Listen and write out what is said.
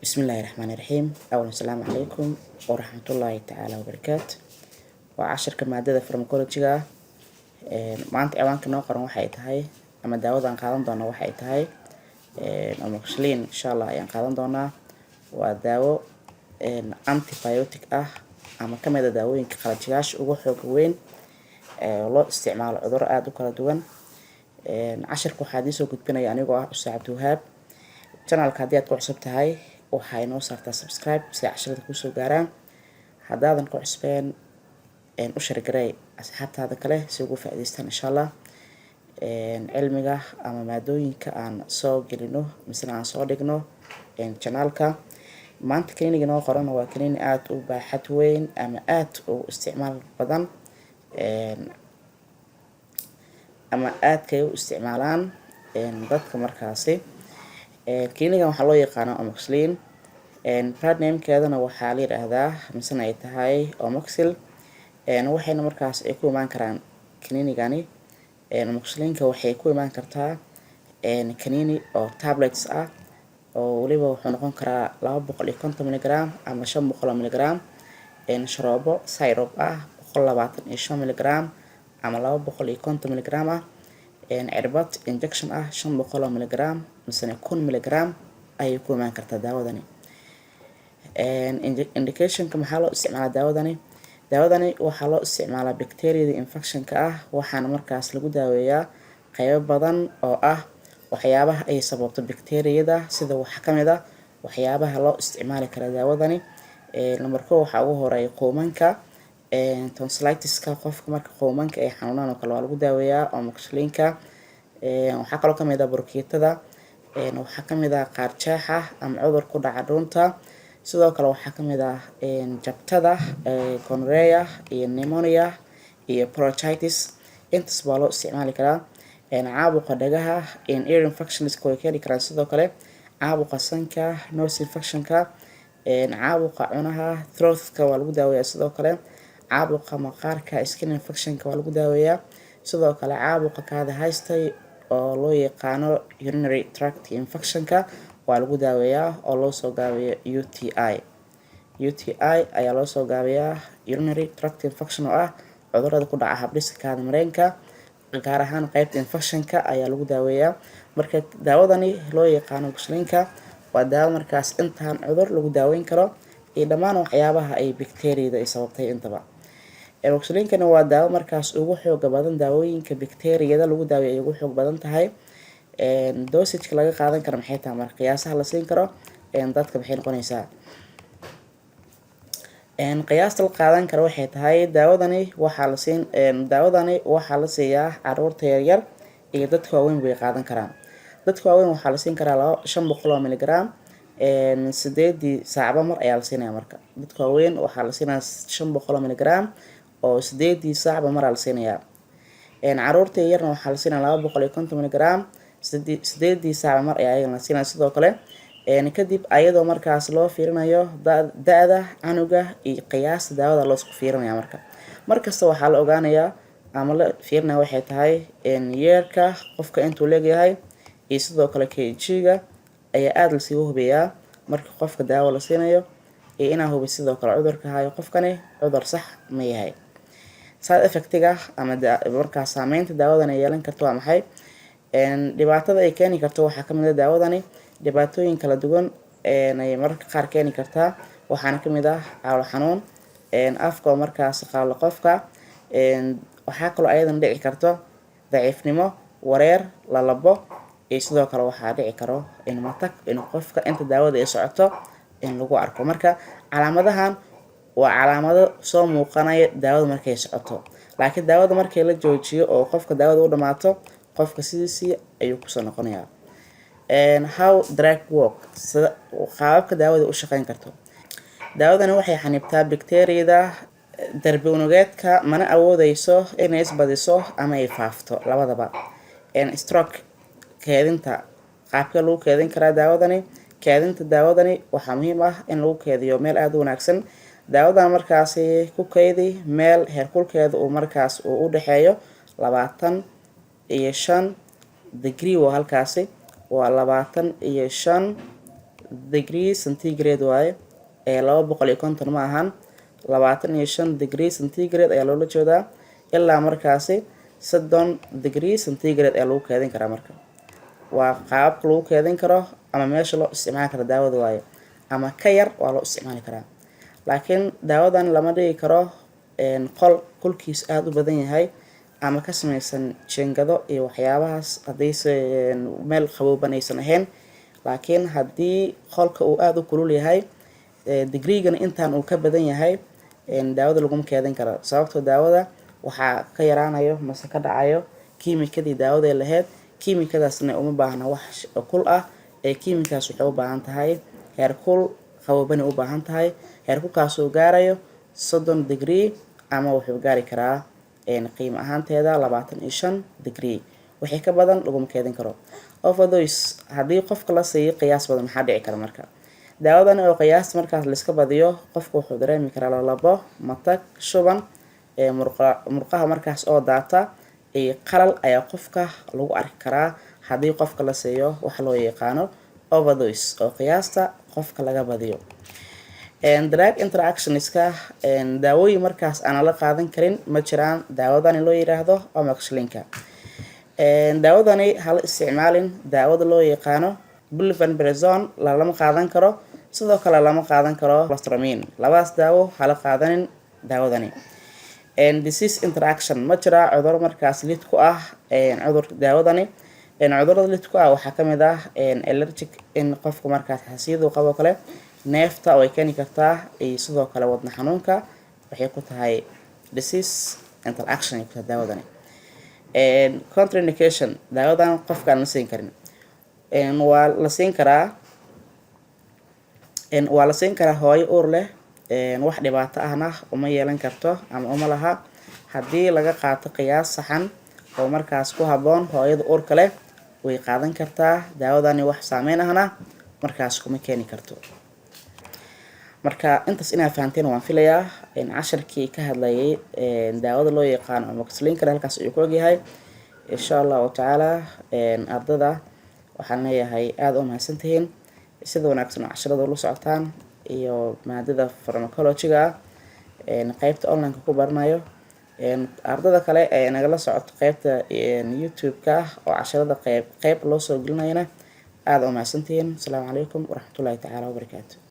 Bismillaahi Raxmaani Raxiim. Awalan, asalaamu calaykum waraxmatullaahi tacaala wabarakaatu. Waa cashirka maadada pharmacology-ga ah. Maanta ciwaanka noo qoran waxay tahay ama daawada aan qaadan doono waxay tahay amoxicillin. Insha Allah ayaan qaadan doonaa. Waa daawo antibiotic ah ama kamid a daawooyinka qalajiyaasha ugu xooga weyn ee loo isticmaalo cudurro aada u kala duwan. Cashirka waxaa idiin soo gudbinaya anigoo ah Ustaad Cabdiwahaab. Channelka haddii aad ku cusub tahay, waxaa inoo saartaa subscribe si cashirada kuusoo gaaraan. Haddaadan ku cusbeen, u share garey asxaabtaada kale si ugu faa'iidaystaan, insha Allah, cilmiga ama maadooyinka aan soo gelino misena aan soo dhigno channelka. Maanta kaniiniga noo qoran waa kaniini aada u baaxad weyn ama aada u isticmaal badan ama aadkay u isticmaalaan dadka. Markaasi kaniinigan waxaa loo yaqaanaa amoxicillin, brand namekeedana waxaa la yidhaahdaa misena ay tahay Amoxil. Waxayna markaas ay ku imaan karaan kaniinigani amoxicillinka, waxay ku imaan kartaa kaniini oo tablets ah, oo weliba wuxuu noqon karaa 250 milligram ama 500 oo milligram, sharoobo syrup ah 125 milligram ama 250 milligram ah, cirbad injection ah 500 oo milligram misena 1000 milligram ayay ku imaan kartaa daawadani. Indicationka, maxaa loo isticmaalaa daawadani? Daawadani waxaa loo isticmaalaa bacteriada infectionka ah, waxaana markaas lagu daaweeyaa qeybo badan oo ah waxyaabaha ay sababto bacteriyada. Sida waxaa kamid ah waxyaabaha loo isticmaali kara daawadani, number 1, waxaa ugu horeeya quumanka, tonsillitiska. Qofka marka quumanka ay xanuunaan oo kale waa lagu daaweeyaa amoxicillinka. Waxaa kaloo kamid ah burkiitada. Waxaa kamid ah qaarjeexa ama cudur ku dhaca dhuunta. Sidoo kale waxaa kamid ah jabtada, gonorrhea iyo pneumonia iyo bronchitis, intaas baa loo isticmaali karaa. Caabuqa dhagaha, ear infections, way keeni karaan. Sidoo kale caabuqa sanka, nose infectionka, caabuqa cunaha, throatka, waa lagu daaweeyaa. Sidoo kale caabuqa maqaarka, skin infectionka, waa lagu daaweeyaa. Sidoo kale caabuqa kaadi haystay oo loo yaqaano urinary tract infectionka waa lagu daaweeyaa, oo loo soo gaabiyo UTI. UTI ayaa loo soo gaabiyaa, urinary tract infection, oo ah cudurada ku dhaca habdhiska kaadi mareenka, gaar ahaan qeybta infectionka ayaa lagu daaweeyaa. Marka daawadani loo yaqaano amoxicillinka waa daawo markaas intaan cudur lagu daaweyn karo iyo dhammaan waxyaabaha ay bacteriada ay sababtay intaba. Amoxicillinkana waa daawo markaas ugu xooga badan daawooyinka bacteriyada lagu daaweeyo ay ugu xoog badan tahay. Dosageka laga qaadan karo maxay tahay? Marka qiyaasaha la siin karo dadka maxay noqonaysaa? Qiyaasta la qaadan karo waxay tahay, daawadani waxaa la siiyaa caruurta yaryar iyo dadka waaweyn bay qaadan karaan. Dadka waaweyn waxaa la siin karaa 500 oo milligram, 8dii saacba mar ayaa la siinaya. Marka dadka waaweyn waxaa la siinayaa 500 oo milligram oo 8dii saacba maraa la siinayaa. Caruurta yaryarna waxaa la siinaya 250 milligram, 8dii saacba mar ayaa ayagana la siinaya. Sidoo kale kadib ayadoo markaas loo fiirinayo da-da canuga iyo qiyaasta daawada loosku fiirinaya. Marka markasta waxaa la ogaanayaa ama la fiirinaya waxay tahay yeerka qofka intuu leegyahay iyo sidoo kale kg-ga ayaa aada lasiigu hubiyaa marka qofka daawo la siinayo, iyo inaa hubi sidoo kale cudurka hayo qofkani cudur sax ma yahay. Side effectiga ama markaas saameynta daawadan ay yeelan karto waa maxay? Dhibaatada ay keeni karto waxaa kamid ah, daawadani dhibaatooyin kala duwan ay mararka qaar keeni kartaa. Waxaana kamid ah calool xanuun, afka oo markaas qalalo qofka. Waxaa kaloo ayadan dhici karto daciifnimo, wareer, lalabo, iyo sidoo kale waxaa dhici karo in matag, in qofka inta daawada ay socoto in lagu arko. Marka calaamadahan waa calaamado soo muuqanaya daawada markay socoto, laakiin daawada markii la joojiyo oo qofka daawada u dhamaato, qofka sidiisii ayuu kusoo noqonayaa. How drug work, sida qaababka daawada u shaqeyn karto. Daawadani waxay xanibtaa bacteriyada darbi unugeedka, mana awoodeyso inay isbadiso ama ay faafto labadaba. Storage, keedinta, qaabkee lagu keedin karaa daawadani? Keedinta daawadani waxaa muhiim ah in lagu keediyo meel aada u wanaagsan. Daawadan markaasi ku keydi meel heerkulkeeda uu markaas uu u dhexeeyo 25 degree. Waa halkaasi, waa 25. degree centigrade waaye ee 250 ma ahan. 25 degree centigrade ayaa loola jeedaa. Ilaa markaasi 30 degree centigrade ayaa lagu keedin karaa. Marka waa qaababka lagu keedin karo ama meesha loo isticmaali karo daawada waaye, ama ka yar waa loo isticmaali karaa. Laakiin daawadan lama dhigi karo qol kulkiis aada u badan yahay ama ka samaysan jiingado iyo waxyaabahaas, haddiise meel qabooban aysan ahayn. Laakiin haddii qolka uu aada u kulul yahay, degreegana intaan uu ka badan yahay, daawada laguma keedin karo, sababtoo daawada waxaa ka yaraanayo mase ka dhacayo kiimikadii daawada lahayd. Kiimikadaasna uma baahna wax kul ah ee kiimikaas waxay u baahan tahay heerkul qaboobanay u baahan tahay. Heerkulkaasuu gaarayo 30 degree ama wuxuu gaari karaa qiimo ahaanteeda 25 degree. Wixii ka badan laguma keedin karo. Overdose, haddii qofka la siiyo qiyaas badan, maxaa dhici kara? Marka daawadan oo qiyaasta markaas laiska badiyo, qofka wuxuu dareemi karaa lalabo, matag, shuban, murqaha markaas oo daata iyo qalal ayaa qofka lagu arki karaa haddii qofka la siiyo waxa loo yaqaano overdose oo qiyaasta qofka laga badiyo. Drug interactionska, daawooyin markaas aan la qaadan karin ma jiraan daawadani loo yiraahdo amoxicillinka. Daawadani hala isticmaalin daawada loo yaqaano pulvanbenzone, lalama qaadan karo. Sidoo kale lama qaadan karo cholestyramine. Labadaas daawo hala qaadanin daawadani. Disease interaction, ma jiraa cudur markaas lid ku ah cudur daawadani? Cudurada lid ku ah waxaa kamid ah allergic, in qofku markaas xasaasiyadu qabo kale, neefta way keeni kartaa, iyo sidoo kale wadna xanuunka waxay ku tahay disease interaction ay ku tahay daawadani. Contraindication, daawadan qofka aan la siin karin. Waa la siin karaa, waa la siin karaa hooyo uur leh. Wax dhibaato ahna uma yeelan karto ama uma laha haddii laga qaato qiyaas saxan oo markaas ku habboon. Hooyada uurka leh way qaadan kartaa daawadani, wax saameyn ahna markaas kuma keeni karto. Marka intaas inaad fahanteen waan filayaa. Casharkii ka hadlayay daawada loo yaqaano amoxicillinkana halkaas ayuu ku ogyahay, insha Allahu tacaala. Ardada waxaan leeyahay aada u mahadsantihiin sida wanaagsan oo casharada ula socotaan iyo maadada pharmacology-ga qeybta online-ka ku baranayo. Ardada kale ee nagala socoto qeybta YouTube-ka oo casharada qeyb qeyb loo soo gelinayana, aada u mahadsantihiin. Asalaamu calaykum waraxmatullahi tacaala wabarakaatu.